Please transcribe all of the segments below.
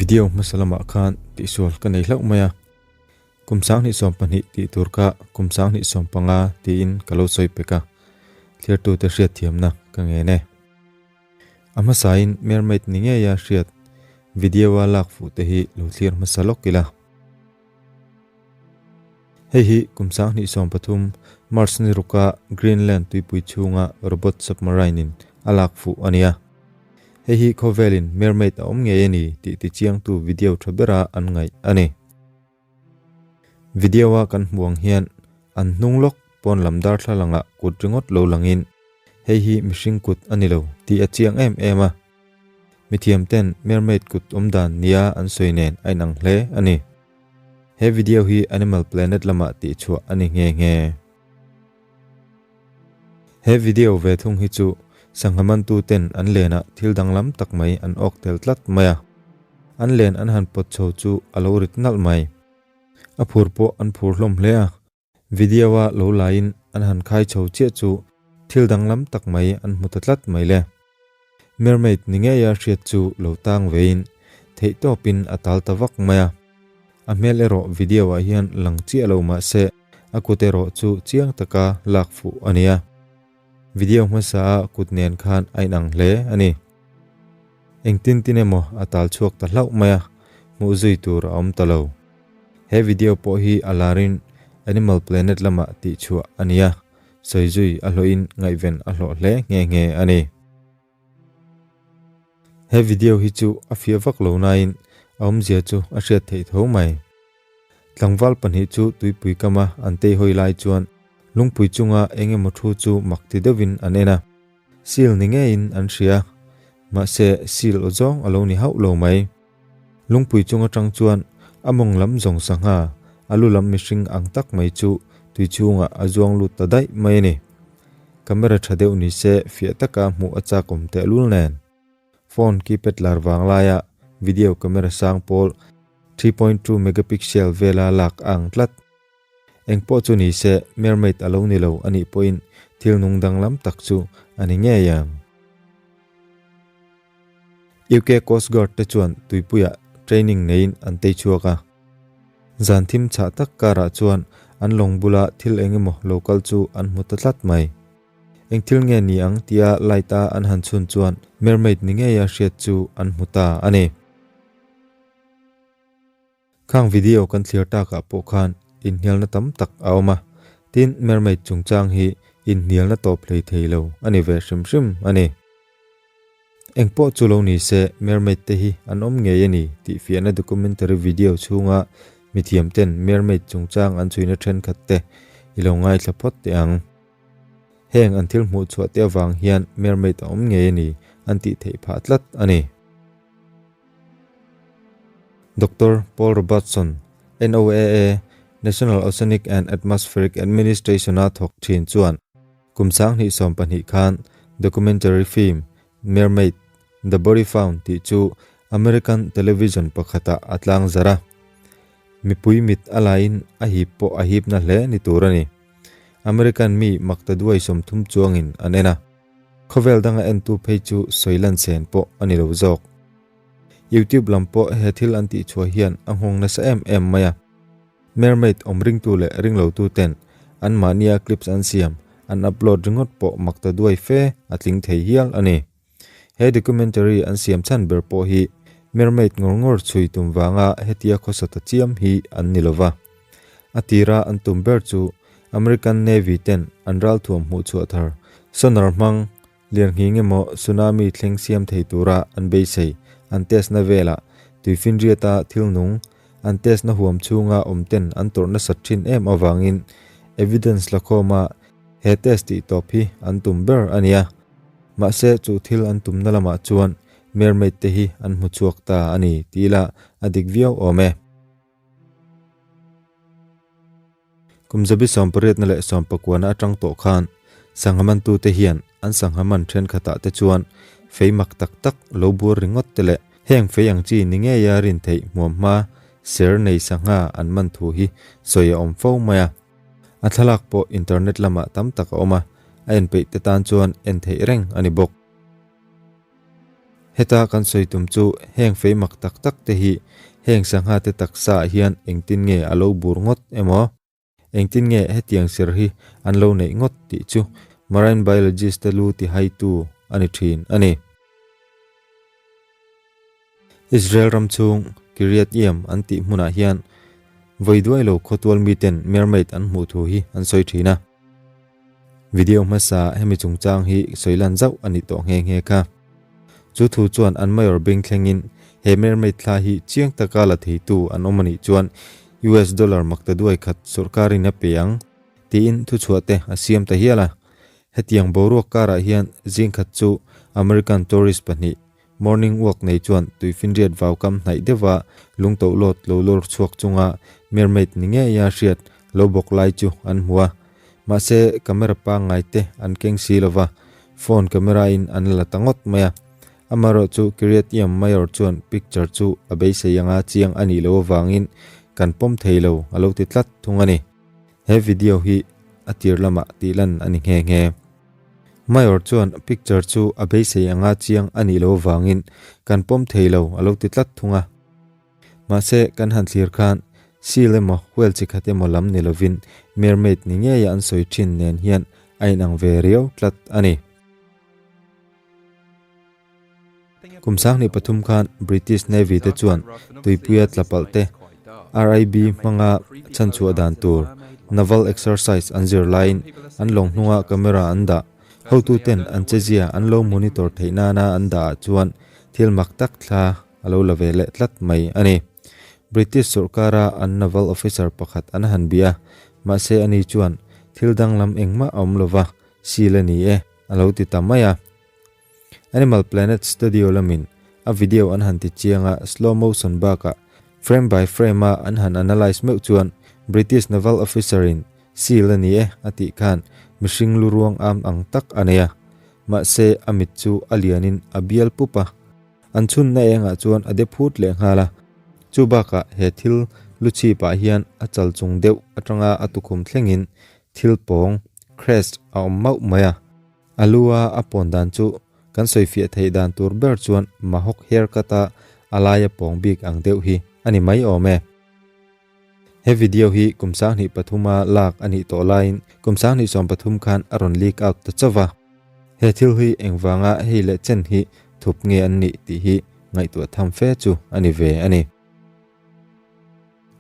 Video hmasa lamah khan tihsual ka nei hlauh mai a, kum 2020 tih tur kha kum 2015 tiin ka lo sawi pek a, thliartute hriatthiamna ka ngen e. A hmasain mermaid ni ngeia hriat video-a lak fuh te hi lo thlir hmasa lawk ila. Hei hi kum 2013 March ni ruka Greenland tuipui chhunga robot submarine-in a lak fuh a nia. Hei hi khawvelin mermaid a awm ngei a ni tih tichiangtu video tha bera an ngaih a ni. Video-a kan hmuh ang hian an hnung lawk pawn lam darthlalangah kut ringawt lo langin hei hi mihring kut a ni lo tih a chiang em em a. Mithiamten mermaid kut awm dan nia an sawi nen a inang hle a ni. He video hi Animal Planet lamah tihchhuah a ni nghe nghe. He video ve thung hi chu sangha mantu ten an lenah thil danglam tak mai an awk tel tlat mai a. An len an han pawt chho chu a lo rit nalh mai. A phur pawh an phur hlawm hle a. Video-a lo laiin an han khai chho chiah chu thil danglam tak mai an hmu ta tlat mai le. Mermaid ni ngeia hriat chu lo tang vein theihtawpin a tal ta vak mai a. A hmel erawh video-ah hian lang chiah lo mah se a kut erawh chu chiang taka lak fuh a nia. Video hmasa a kut nen khan a inang hle a ni. Engtin tin emaw a tal chhuak ta hlauh mai a, hmuh zui tur a awm ta lo. He video pawh hi a larin Animal Planet lamah tihchhuah a ni a, sawi zui a hlawhin ngaihven a hlawh hle nghe nghe a ni. He video hi chu a fiah vak lo nain a awmzia chu a hriat theih tho mai. Tlangval pahnih chu tuipui kama an teihawi lai chuan lungpui chunga eng emaw thu chu mak ti deuhin an en a. Seal ni ngeiin an hria, mahse seal aw zawng a lo ni hauh lo mai. Lungpui chung atang chuan a mawng lam zawng sangha, a lu lam mihring ang tak mai chu tui chhungah a zuang lut ta daih mai a ni. Camera tha deuh ni se fiah taka hmuh a chakawm tehlul nen. Phone keypad lar vang laia video camera sang pawl 3.2 megapixel vela lak a ang tlat. Engpawh chu ni se, mermaid a lo ni lo a nih pawhin thil nung danglam tak chu a ni ngei ang. UK Coast Guard te chuan tuipuiah training neiin an tei chhuak a. Zan thim chhah tak karah chuan an lawng bula thil eng emaw lo kal chu an hmu ta tlat mai. Eng thil nge ni ang tia light a an han chhun chuan mermaid ni ngeia hriat chu an hmu ta a ni. Khang video kan thlir takah pawh khan inhnialna tam tak a awm a, tin mermaid chungchang hi inhnialna tawp hlei thei lo a ni ve hrim hrim a ni. Engpawh chu lo ni se mermaid te hi an awm ngei a ni tih fiahna documentary video chhunga mithiam ten mermaid chungchang an chhuina thenkhat te i lo ngaithla phawt teh ang. Heng an thil hmuh chhuah te avang hian mermaid a awm ngei a ni an tih theih phah tlat a ni. Doctor Paul Robertson, NOAA, National Oceanic and Atmospheric Administration-a thawk thin chuan kum 2020 khan documentary film Mermaid, The Body Found tih chu American television pakhatah a tlangzarh a. Mipui mit a laiin a hip pawh a hipna hle ni tur a ni. American mi maktaduai 30 chuangin an en a. Khawvel danga entu phei chu sawi lan sen pawh a ni lo zawk. YouTube lam pawh he thil an tihchhuah hian a nghawng nasa em em mai a. Mermaid awm ringtu leh ringlotu ten anmahnia clips an siam, an upload ringawt pawh mak ta duai fe a tling thei hial a ni. He documentary an siam chhan ber pawh hi mermaid ngawr ngawr chhui tum vanga hetia khawsa ta chiam hi an ni lova. A tira an tum ber chu American Navy ten an ralthuam hmuhchhuah thar sonar hmang lianghing emaw tsunami thleng siam thei tura an beisei an test na velah tuifinriata thil nung an test na huam chhunga awm ten an tawrh nasat thin em avangin evidence la khawma he test tih tawp hi an tum ber a nia. Mahse chu thil an tumna lamah chuan mermaid te hi an hmu chhuak ta a ni tih lah a dik viau awm e. Kum zabi sawmpariatna leh sawmpakuana atang tawh khan sangha mantute hian an sangha man thenkhatah te chuan fei mak tak tak lo bur ringawt te leh heng fei ang chi ni ngeia rin theih hmuam hma ser nei sangha an man thu hi sawi a awm fo mai a. A thlalak pawh internet lamah tam tak a awm a, a enpeih te tan chuan en theih reng a ni bawk. Heta kan sawi tum chu heng fei mak tak tak te hi heng sangha te taksa ah hian engtin nge a lo bur ngawt emaw? Engtin nge hetiang sir hi an lo neih ngawt tih chu marine biologist te lu ti haitu a ni thin a ni. Israel ram chhung Kiryat Yam an tih hmunah hian vawi duai lo khawtual miten mermaid an hmuh thu hi an sawi thin a. Video hmasa hemi chungchang hi sawi lan zauh a ni tawh nghe nghe kha. Chu thu chuan an mayor beng thlengin he mermaid thla hi chiang taka la theitu an awm a nih chuan US dollar makta duai khat sawrkarin a pe ang tiin thuchhuah te a siam ta hial a. Hetiang boruak karah hian zingkhat chu American tourist pahnih Morning walk nei chuan tuifinriat vaukam hnaih deuha lungtoh lawt lo lawr chhuak chunga mermaid ni ngeia hriat lo bawk lai chu an hmu a. Mahse, camera pangngai te an keng si lova, phone camera in an la ta ngawt mai a. Amaherawh chu Kiryat Yam Mayor chuan picture chu a beisei anga chiang a nih loh avangin kan pawm thei lo a lo ti tlat thung a ni. He video hi a tir lamah tih lan a ni nghe nghe. Mayor chuan picture chu a beisei anga chiang a nih loh avangin kan pawm thei lo a lo ti tlat thung a. Mahse, kan han thlir khan seal emaw whale chi khat emaw lam ni lovin mermaid ni ngeia an sawi thin nen hian a inang ve riau tlat a ni. Kum 2003 khan British Navy te chuan tuipuia tla palh te RIB hmanga chhanchhuah dan tur naval exercise an zir laiin an lawng hnunga camera an dah. Hotuten an chezia an lo monitor theih nana an dah ah chuan thil mak tak thla a lo la ve leh tlat mai a ni. British sawrkara an naval officer pakhat an han bia a, mahse ani chuan thil danglam engmah a awm lova, seal a ni e a lo ti ta mai a. Animal Planet Studio lamin a video an han ti chiang a, slow motion bakah frame by frame a an han analyse meuh chuan British naval officer in seal a ni e a tih khan mihring lu ruang am ang tak a nei a. Mahse a mit chu a lianin a bial pup a. An chhunna engah chuan a de phut leh nghal a. Chu bakah he thil lu chhipah hian a chal chung deuh atanga a tukhum thlengin thil pawng, crest, a awm mauh mai a. A lu a a pawn dan chu kan sawifiah theih dan tur ber chuan mahawk haircut a a laia pawng bik ang deuh hi a ni mai awm e. He video hi kum 2003 a lak a nih tawh laiin kum 2013 khan a rawn leak out ta chauh va. He thil hi engvanga hei leh chen hi thup nge an nih tih hi ngaihtuah tham fe chu a ni ve a ni.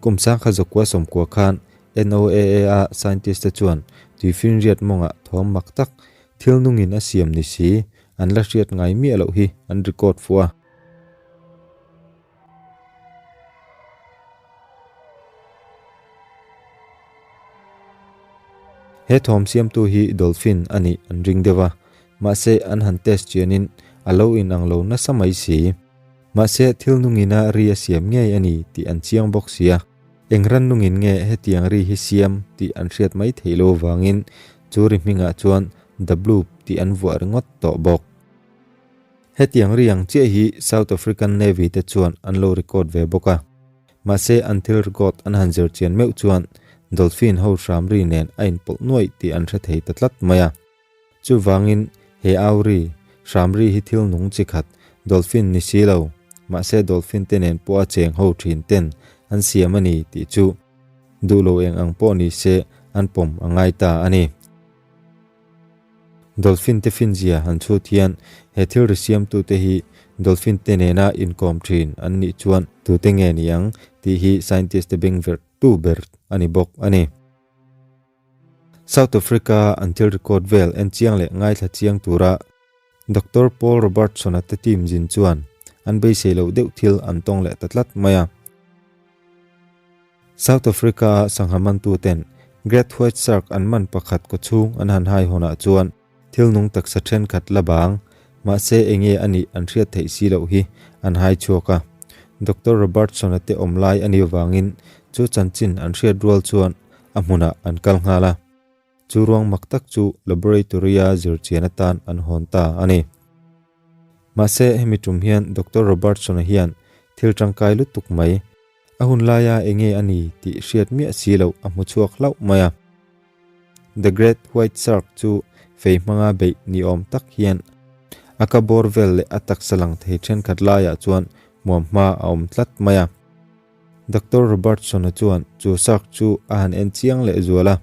Kum sangkhat zakua sawmkua khan NOAA-a scientist-te chuan tuifinriat mawngah thawm mak tak thil nungin a siam ni si an la hriat ngai miah loh hi an record fuh a. He thawm siamtu hi dolphin a nih an ring deuh a, mahse an han test chianin a lo inang lo nasa mai si. Mahse, thil nungina ri a siam ngei a ni tih an chiang bawk sia. Eng ran nungin nge hetiang ri hi siam tih an hriat mai theih lo avangin chu ri hmingah chuan The Bloop tih an vuah ringawt tawh bawk. Hetiang ri ang chiah hi South African Navy te chuan an lo record ve bawk a. Mahse, an thil record an han zir chian meuh chuan dolphin ho hram ri nen a inpawlh nuaih tih an hre thei ta tlat mai a. Chuvangin, he au ri, hram ri hi thil nung chi khat, dolphin ni si lo, mahse dolphin te nen pawh a cheng ho thin ten an siam a ni tih chu duh lo eng ang pawh ni se an pawm a ngai ta a ni. Dolphin te finzia han chhut hian he thil ri siamtute hi dolphin te nena inkawm thin an nih chuan tute nge ni ang tih hi scientist te bengverh tu ber a ni bawk a ni. South Africa an thil record vel en chiang leh ngaithla chiang tura Doctor Paul Robertson-a te team zin chuan an beisei loh deuh thil an tawng leh ta tlat mai a. South Africa-a sangha mantuten Great White Shark an man pakhat kawchhung an han hai hawnah chuan thil nung taksa thenkhat la bang, mahse enge a nih an hriat theih si loh hi an hai chhuak a. Doctor Robertson-a te awm lai a nih avangin chu chanchin an hriat rual chuan a hmunah an kal nghal a. Chu ruang mak tak chu laboratory-a zirchian atan an hawn ta a ni. Mahse hemi tum hian Doctor Robertson-a hian thil tangkai lutuk mai, a hun laia enge a ni tih hriat miah si loh a hmu chhuak hlauh mai a. The Great White Shark chu fei hmanga beih ni awm tak hian A ka bawr vel leh a taksa lang thei thenkhat laiah chuan hmuam hma a awm tlat mai a. Doctor Robertson-a chuan chu shark chu a han en chiang leh zual a.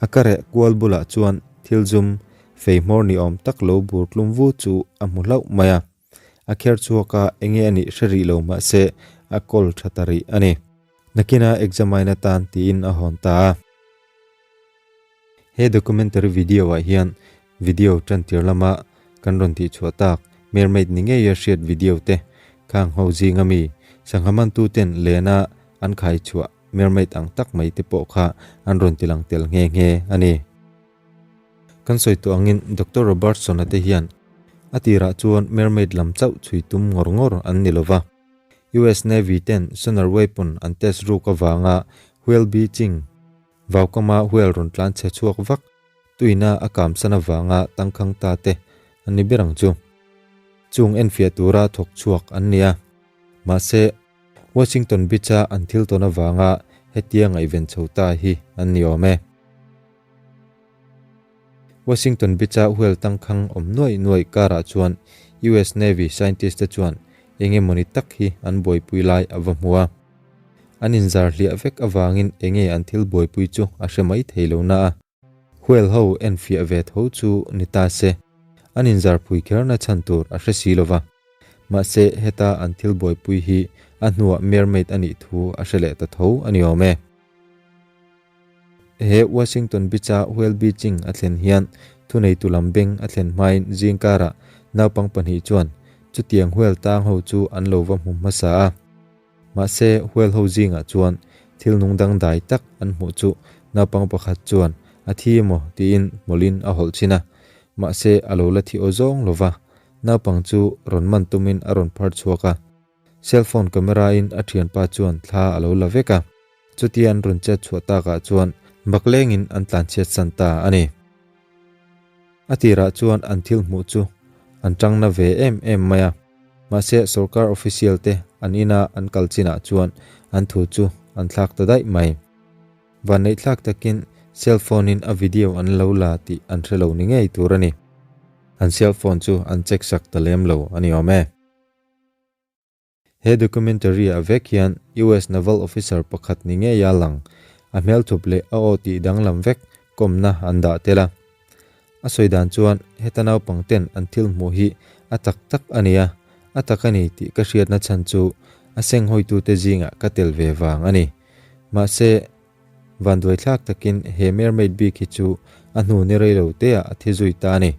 A ka reh kual bulah chuan thil zum fei hmawr ni awm tak lo bur tlum vu chu a hmu hlauh mai a. A kher chhuak a, enge a nih hre rih lo mahse a kawl tha ta rih a ni. Nakina examine atan tiin a hawn ta a. He documentary video ah hian video tantir lama kan rawn tih chhuah tak mermaid ni ngeia hriat video te khang ho zinga mi sangha mantu ten lena an khai chhuah mermaid ang tak mai te pawh kha an rawn ti lang tel nghe nghe a ni. Kan sawi tawh angin Doctor Robertson-a te hian a tirah chuan mermaid lam chauh chhui tum ngawr ngawr an ni lova. US Navy ten sonar weapon an test ruk avanga whale beaching Vaukama whale rawn tlan chhe chhuak vak, tuina a kamsan avanga tangkhang ta te an ni ber ang chu. Chung enfiah tura thawk chhuak an ni a. Mahse, Washington Beach-a an thil tawn avanga hetia ngaihven chho ta hi an ni awm e. Washington Beach-a whale tangkhang awm nuaih nuaih karah chuan US Navy scientist te chuan eng emawni tak hi an buaipui lai a va hmu a. An inzar hliah vek avangin enge an thil buaipui chu a hre mai thei lo na a. Whale ho enfiah ve tho chu ni ta se, an inzar phui kherna chhan tur a hre si lo va. Mahse, heta an thil buaipui hi a hnuah mermaid a nih thu a hre leh ta tho a ni awm e. He Washington Beach-a whale beaching a thlen hian thuneitu lam beng a thlen hmain zingkarah naupang pahnih chuan chutiang whale tang ho chu an lo va hmu hmasa a. Mahse, whale ho zingah chuan thil nung dangdai tak an hmuh chu naupang pakhat chuan a thi emaw tiin hmawlhin a hawlh thin a. Mahse, a lo la thi aw zawng lo va, naupang chu rawn man tumin a rawn phar chhuak a. Cellphone camera-in a thianpa chuan thla a lo la vek a. Chutia an rawn chet chhuah takah chuan baklengin an tlanchhiat san ta a ni. A tirah chuan an thil hmuh chu an tang na ve em em mai a, mahse sorkar official te an ina an kal chinah chuan an thu chu an thlak ta daih mai. Vanneihthlak takin cell phone in a video an lo la tih an hre lo ni ngei tur a ni. An cell phone chu an check sak ta lem lo a ni awm e. He documentary ah vek hian US Naval officer pakhat ni ngeia lang, a hmelthup leh a aw tih danglam vek kawmna an dah tel a. A sawi dan chuan heta naupang ten an thil hmuh hi a tak tak a ni a, a tak a ni tih ka hriatna chhan chu a senghawitute zingah ka tel ve vang a ni. Mahse, vanduaithlak takin he mermaid bik hi chu a hnu ni rei lo teah a thi zui ta a ni.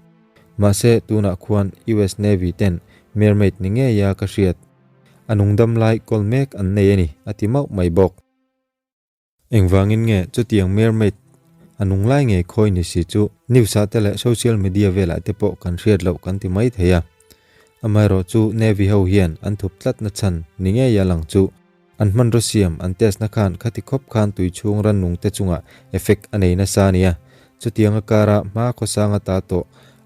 Mahse, tunah khuan US Navy ten mermaid ni ngeia ka hriat. A nungdam lai kawl mek an nei a ni, a ti mauh mai bawk. Engvangin nge chutiang mermaid a nung lai ngei khawi ni si chu news ah te leh social media velah te pawh kan hriat loh kan ti mai thei a. Amaherawh chu Navy ho hian an thup tlatna chhan ni ngeia lang chu An hmanraw siam an test na khan khati khawp khan tui chhung rannung te chungah effect a nei nasa a nia. Chutiang a kara hma khawsang ata tawh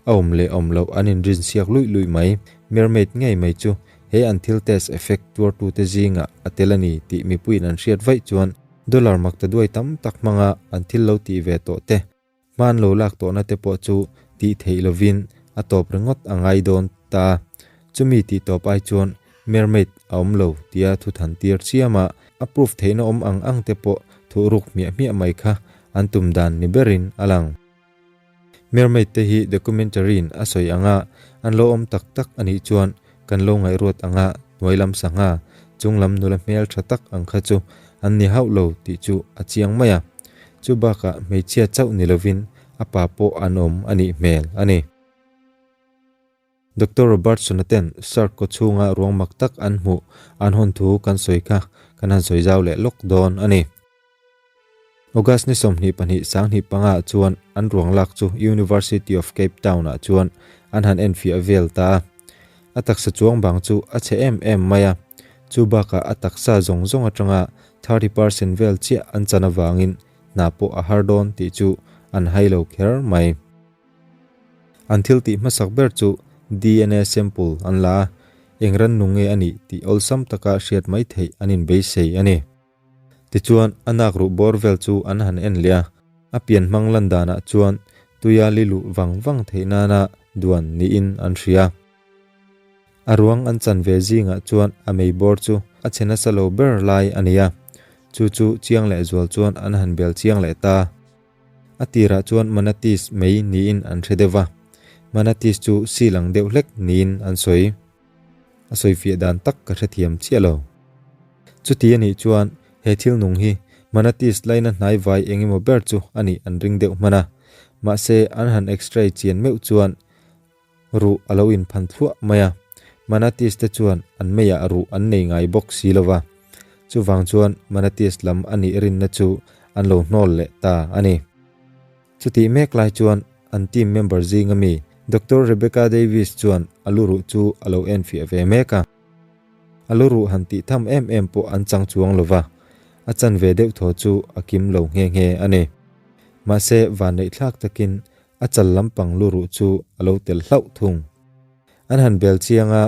a awm leh awm loh an inrin siak luih luih mai. Mermaid ngei mai chu he an thil test effect tuartute zingah a tel a ni tih mipuiin an hriat vaih chuan dollar makta duai tam tak hmanga an thil lo tih ve tawh te Hman lo lak tawhna te pawh chu tih theih lovin a tawp ringawt a ngai dawn ta. Chumi tih tawp ai chuan mermaid a awm lo tia thu than tir chiam a, a proof theihna awm ang ang te pawh thuh ruk hmiah hmiah mai kha an tum dan ni berin a lang. Mermaid te hi documentary in a sawi anga an lo awm tak tak a nih chuan kan lo ngaihruat anga hnuai lam sangha chung lam nula hmel tha tak ang kha chu an ni hauh lo tih chu a chiang mai a. Chu bakah hmeichhia chauh ni lovin a pa pawh an awm a nih hmel a ni. Doctor Robertson-a ten shark kaw chhunga ruang mak tak an hmuh an hawn thu kan sawi kha kan han sawi zau leh lawk dawn a ni. August ni 22 2005 ah chuan an ruang lak chu University of Cape Town ah chuan an han enfiah vel ta a. A taksa chuang bang chu a chhe em em mai a, chu bakah a taksa zawng zawng atanga 30% vel chiah an chan avangin hna pawh a har dawn tih chu an hai lo kher mai. An thil tih hmasak ber chu DNA sample an la a, eng rannung nge a nih tih awlsam taka hriat mai theih an inbeisei a ni. Tichuan, a nak ruh bawr vel chu an han en leh a, a pian hmang lan danah chuan tuia li luh vang vang theih nana duan niin an hria. A ruang an chan ve zingah chuan a mei bawr chu a chhe nasa lo ber lai a ni a, chu chu chiang leh zual chuan an han bel chiang leh ta. A tirah chuan manatees mei niin an hre deuh va, manatees chu seal ang deuh hlek niin an sawi. A sawifiah dan tak ka hrethiam chiah lo. Chuti a nih chuan he thil nung hi manatees laina hnai vai eng emaw ber chu a nih an ring deuh hman a, mahse an han x-ray chian meuh chuan Ruh a lo inphan thluah mai a, Manatees te chuan an meiah ruh an nei ngai bawk si lo va, chuvang chuan Manatees lam a nih rinna chu an lo hnawl leh ta a ni. Chutih mek lai chuan an team member zinga mi Doctor Rebecca Davis chuan a lu ruh chu a lo enfiah ve mek a. A lu ruh han tih tham em em pawh an chang chuang lo va, a chanve deuh thaw chu a kim lo nghe nghe a ni. Mahse vanneihthlak takin A chal lampang luruh chu a lo tel hlauh thung. An han bel chiang a,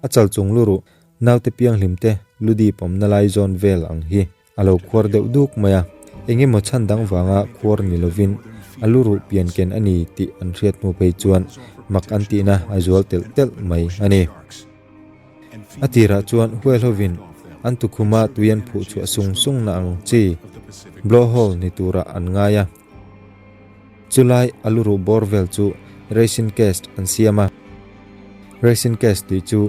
a chal chung luruh naute pianghlim te lu dip awmna lai zawn vel ang hi a lo khuar deuh duk mai a. Eng emaw chhan dang vanga khuar ni lovin a luruh pian ken a ni tih an hriat hnu phei chuan mak an tihna a zual telh telh mai a ni. A tirah chuan huai hovin an tukhuma tui an phuh chhuah sung sung na ang chi blow hole ni turah an ngai a. Chulai a luruh bawr vel chu resin cast an siam a. Resin cast tih chu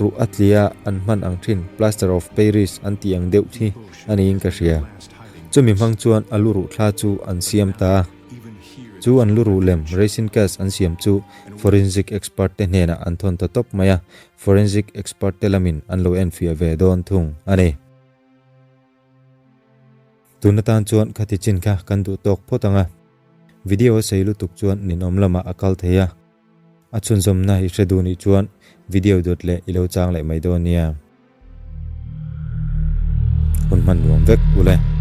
ruh a tlia an hman ang thin plaster of Paris an tih ang deuh hi a niin ka hria. Chumi hmang chuan a luruh thla chu an siam ta a. Chu an luruh lem resin cast an siam chu forensic expert te hnenah an thawn ta tawp mai a, forensic expert te lamin an lo enfiah ve dawn thung a ni. Tun atan chuan khati chin kha kan duh tawk phawt ang a, video a sei lutuk chuan ninawm lamah a kal thei a, a chhunzawmna i hre duh nih chuan video dawt leh i lo chang leh mai dawn nia. Hun hman nuam vek u le.